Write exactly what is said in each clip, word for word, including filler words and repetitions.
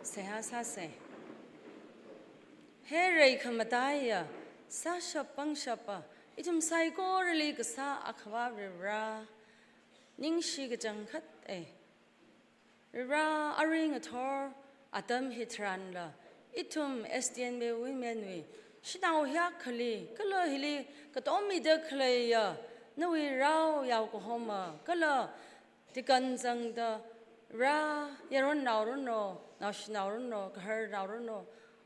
Seihā sāsa. He reikhamataiya, sāshap pangshapa, ithum saikorali kasā Akhava Varivara, ningshi kachangkhat e. Varivara, arui ngathor atam hitharanla, ithum S T N B women wui shanao hiyākhali, kala hili katomida khaleiya, nawui rao yao kahoma, kala tikan zangda, Varivara, yaron naoronno, naoshinaoronno, kahar naoronno,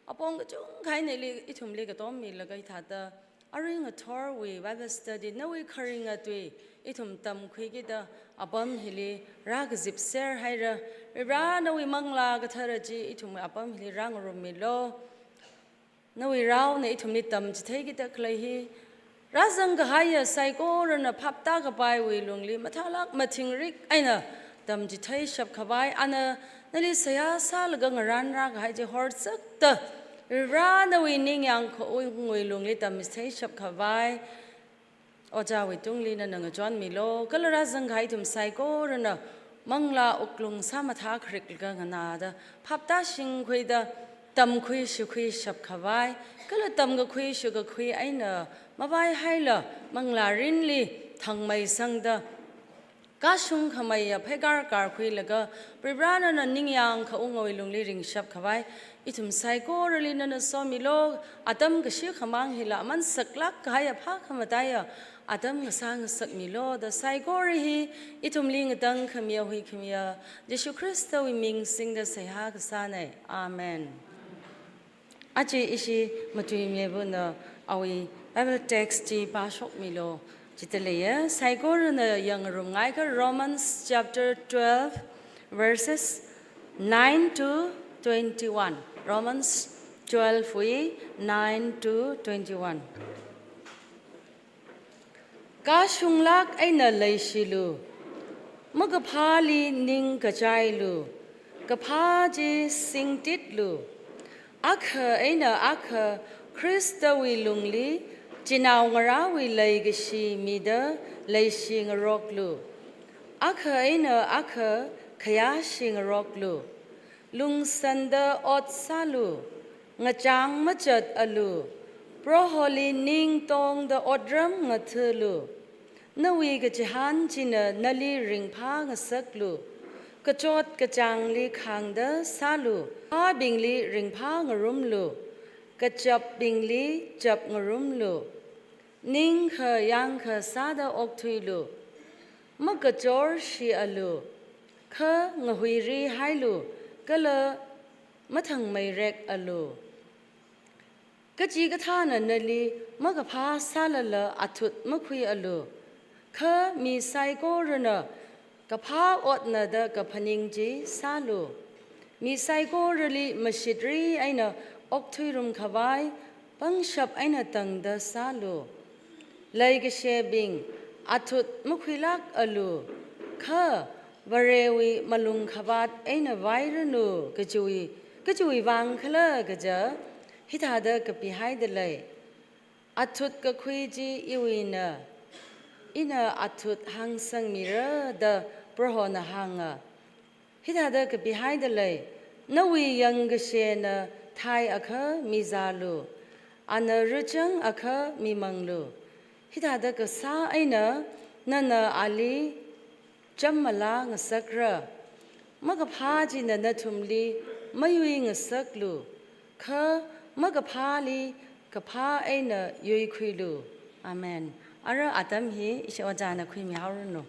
apong kachungkha eina ili ithumli katommilaga hithāda, arui ngathorwui Bible study, nawui kharinga tui ithum tamkhuikida apam hili rākazipser haira. Varivara, nawui Manglā Kathara chi ithumwui apam hili rāngarummilu. Nawui raona ithumli tamchitheikida khalei hi, rāzang kahaiya saikorana phaptākapaiwui lungli mathālāk mathingrik eina tamchitheishap khavai, ana nali seihā sālaga ngarānrā kahai chi horsakta, Varivara, nawui ningyāng khaungwui lungli tamchitheishap khavai, ojāwui tungli nana ngachonmilu. Kala rāzang kahai ithum saikorana manglā wuklung sāmathā khariklaga nganāda, phaptāshingkhuida, tamkhui shukhuishap khavai, kala tamkakhui shukakhui eina mavaihaila, manglā rinli thangmeisangda, kashung khameiya pheikar karkhuilaga, Varivara, nana ningyāng khaungwui lungli ringshap khavai, ithum saikorali nana somilu. Atam kashi khamang hila aman saklāk kahaiya phākhamataiya atam ngasā ngasakmilu da, saikora hi ithumli ngatangkhamiya huikhamiya Jishu Khristawui ming singda seihā kasāna. Amen. Aja ishi matuimi avana awui Bible text chi pāshokmilu. Chithālala saikorana yangngarumngaikha, Romans chapter twelve, verses nine to twenty-one. Romans twelve wui nine to twenty-one. Kashunglāk eina leishilu, makaphāli ning kachailu, kaphā chi singtitlu. Akha eina akha Khristawui lungli chinaongarāwui leikashi mida leishingaroklu. Akha eina akha khayāshingaroklu. Lungsānda ot sālu, ngachāng machatalu, Proholi ning tongda otram ngathālu. Nawui kachihān china nali ringphā ngasaklu. Kachot kachāngli khāngda sālu, phābingli ringphā ngarumlu, kachapbingli chap ngarumlu. Ningkha yangkha sāda okthuilu. Makachor shialu, kha ngahuirihailu, kala mathangmeirekalu. Kachikathāna nali makaphā sālala athut makhuialu, kha mi saikorana kaphā otna da kaphaning chi sālu. Mi saikorali mashitri eina okthuirum khavai, pangshap eina tangda sālu. Leikashibing, athut makhuilākalu, kha Varewui malung khavāt eina vairanu kajiwui, kajiwui vang khala kaja, hithāda kapihaida lei. Athut kakhui chi iwuina, ina athut hāngsangmira da Prohona hānga. Hithāda kapihaida lei, nawui yangkashena thai akha mizālu, ana rachang akha mimanglu. Hithāda kasā eina nana ali chammalā ngasakra. Makaphā china nathumli mayui ngasaklu, kha makaphāli kaphā eina yuikhuilu. Amen. Ara atam hi ishi ojāna khuimihaoranu.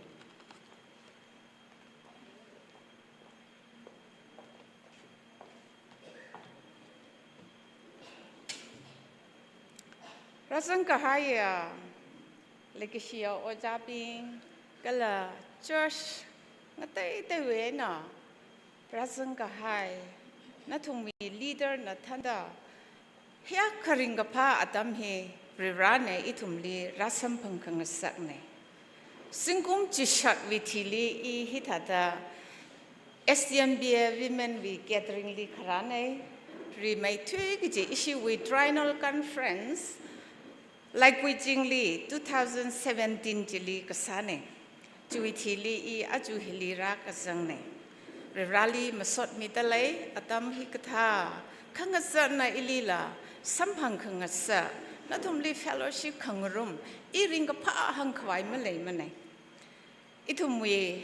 Rāzang kahaiya, leikashiya ojābing, kala church ngateiteiwui eina rāzang kahai, nathumwui leader na thānda, hiyākha ringkaphā atam hi Varivarana ithumli rāsamphang khangasakna. Zingkum chishatwui thili i hithāda S T N B A Women wui gathering li kharāna, rimeithui kaji ishiwui Triennial Conference, Laikuichingli two thousand seventeen chili kasāna. Chiwui thili i aja hili rākazangna. Vareli masotmida lei, atam hikathā, khangasāna ilila samphang khangasā, nathumli fellowship khangarum, i ringkaphā hāngkhavai maleimanei. Ithumwui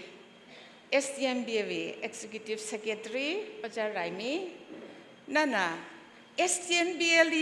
S T N B A wui Executive Secretary, Ojā Raimi, nana S T N B A li